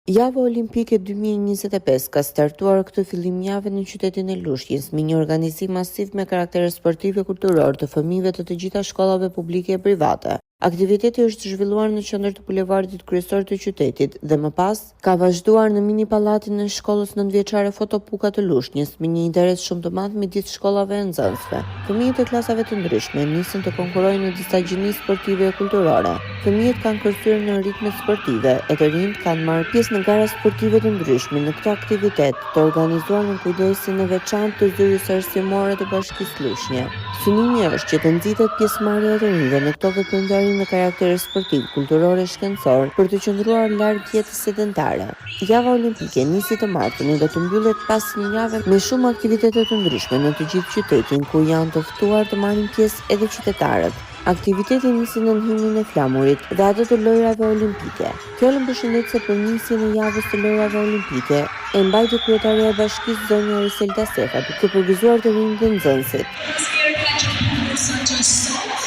Java Olimpike 2025 ka startuar këtë fillim jave në qytetin e Lushnjës me një organizim masiv me karakter sportiv e kulturor të fëmijëve të të gjitha shkollave publike e private. Aktiviteti është zhvilluar në qendër të bulevardit kryesor të qytetit dhe më pas ka vazhduar në mini pallatin e shkollës nëntëvjeçare Foto Puka të Lushnjës me një interes shumë të madh midis shkollave e nxënësve. Fëmijët e klasave të ndryshme nisën të konkurrojnë në disa gjini sportive e kulturore. Fëmijët kanë kërcyer në ritmet sportive, e të rinjtë kanë marrë pjesë në gara sportive të ndryshme në këtë aktivitet, të organizuar nën kujdesin e veçantë të Zyrës Arsimore të Bashkisë Lushnje. Synimi është që të nxitet pjesëmarrja e të rinjve në këto veprimtari me karakter sportiv, kulturor e shkencor, për të qëndruar larg jetës sedentare. Java Olimpike nisi të martën e do të mbyllet pas një jave me shumë aktivitete të ndryshme në të gjithë qytetin ku janë të ftuar të marrin pjesë edhe qytetarët. Aktiviteti nisi nën himnin e flamurit dhe atë të Lojërave Olimpike. Fjalën përshëndetëse për nisjen e javës së Lojërave Olimpike e mbajti kryetarja e bashkisë zonja Eriselda Sefa duke përgëzuar të rinjtë dhe nxënësit. Atmosferë kaq e bukur sa që është sot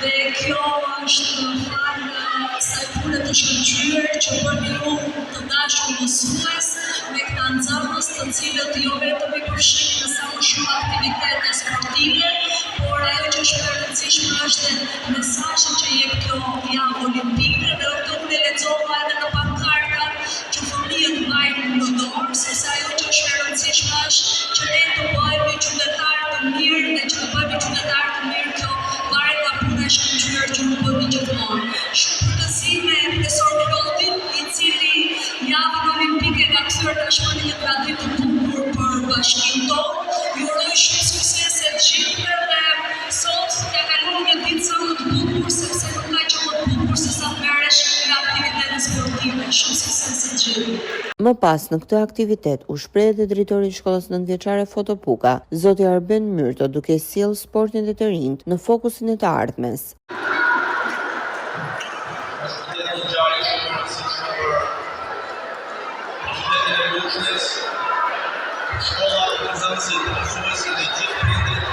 dhe kjo është falë kësaj pune të shkëlqyer që bëni ju të dashur mësues me këta nxënës të cilët jo vetëm i përfshini në sa më shumë aktivitete sportive, por ajo që është më e rëndësishme është mesazhi që jep kjo javë olimpike dhe këtë unë e lexova edhe në pankartat që fëmijët mbajnë në dorë, sepse ajo që është e rëndësishme është që ne të bëhemi qytetarë të mirë dhe që të bëhemi qytetarë të mirë kjo varet nga puna e shkëlqyer që ju bëni gjithmonë. Shumë përgëzime profesor Klodit, i cili javën olimpike ka kthyer tashmë në një traditë të bukur për bashkinë tonë. Ju uroj shumë suksese të gjithëve dhe sot t'ia kaloni një ditë sa më të bukur, sepse nuk ka gjë më të bukur se sa të merresh me aktivitete sportive. Shumë suksese të gjithëve. Më pas në këtë aktivitet u shpreh edhe drejtori i shkollës nëntëvjeçare Foto Puka, zoti Arben Myrto duke sjellë sportin dhe të rinjtë në fokusin e të ardhmes. Është vërtet një ngjarje shumë e rëndësishme për qytetin e Lushnjës, për shkollat, për nxënësit, për mësuesit dhe gjithë prindrit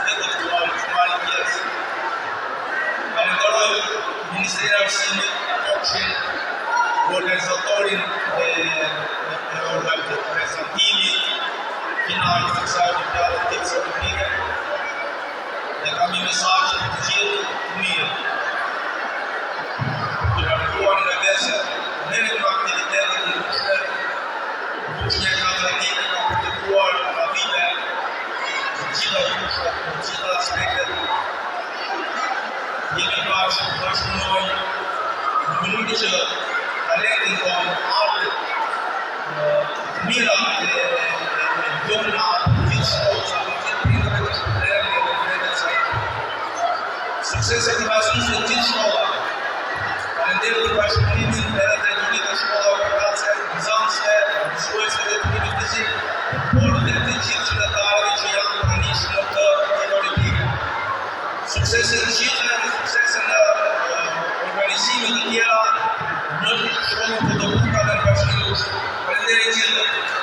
dhe të ftuarit që marrin pjesë. Falenderoj Ministrinë e Arsimit, KOKSH-in, organizatorin e, e, e prezantimit final të kësaj olimpiade të ditës olimpike. Dhe kam një mesazh për të gjithë fëmijët. Të larguar nga veset, merreni me aktivitete të ndryshme. Lushnja ka traditë, ka kultivuar nga vite në të gjitha fushat, në të gjitha aspektet. Jemi bashkë, bashkëpunojmë në mënyrë që talentin tonë, artet, të mirat e, e, e, e tona, të gjithë shkollës, të gjithë prindërve të shpërblehen edhe në vetë sa Suksese të vazhdueshme të gjithë shkollave. Faleminderit për bashkëpunimin edhe drejtoritë e shkollave përkatëse, nxënësve, mësuesve të edukimit fizik, por edhe të gjithë qytetarëve që janë pranishëm në këtë ditë olimpike. Suksese të gjithëve dhe suksese në organizime të tjera në shkollën Foto Puka dhe në Bashkinë Lushnjë. Faleminderit gjithëve.